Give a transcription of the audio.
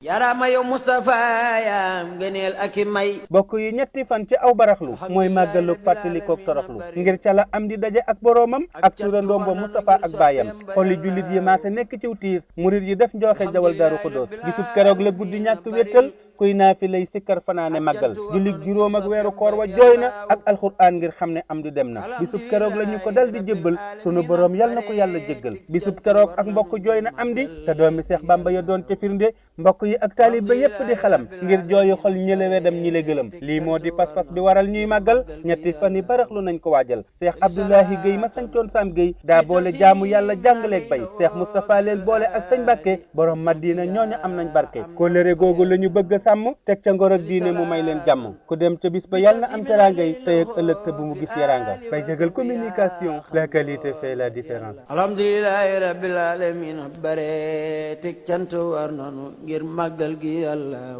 yarama yow Moustapha yaam gëneel ak i may. bokk yi ñetti fan ci aw baraxlu mooy màggalug fàttalikook toroxlu ngir ca la am di daje ak boroomam ak turandoom ba Moustapha ak baayam xoli jullit yi maase nekk ciw tiis murit yi def njooxe jawal Daaru Xudoos bisub keroog la guddi ñàkk wéttal kuy naa fi lay sikkar fanaane màggal jullit juróom ak weeru koor wa jooy na ak alxuraan ngir xam ne am di dem na bisub keroog la ñu ko dal di jébbal sunu boroom yal na ko yàlla jéggal bisub keroog ak mbokk jooy na am di te doomi Seex Bamba ya doon ca firnde mbokk yi ak taalibe yépp di xalam ngir jooyu xol ñële wedam ñi le gëlëm lii moo di pas-pas bi waral ñuy màggal ñetti fan yi baraxlu nañ ko waajal Seex Abdoulahi Guèye ma sañcoon Sam Guèye daa boole jaamu yàlla jàngaleeg bay Seex Moustapha leen boole ak sëñ Mbàkke borom Madina ñooñu am nañ barke kóllëre googu la ñu bëgg a sàmm teg ca ngor ak diine mu may leen jàmm ku dem ca bis ba yàlla na am teraanga yi tey ak ëllëg te bu mu gis yaraanga bay jégal communication la qualité fait la différence. alhamdulillahi rabbil alamin bare teg cant war nanu ngir màggal gi yàlla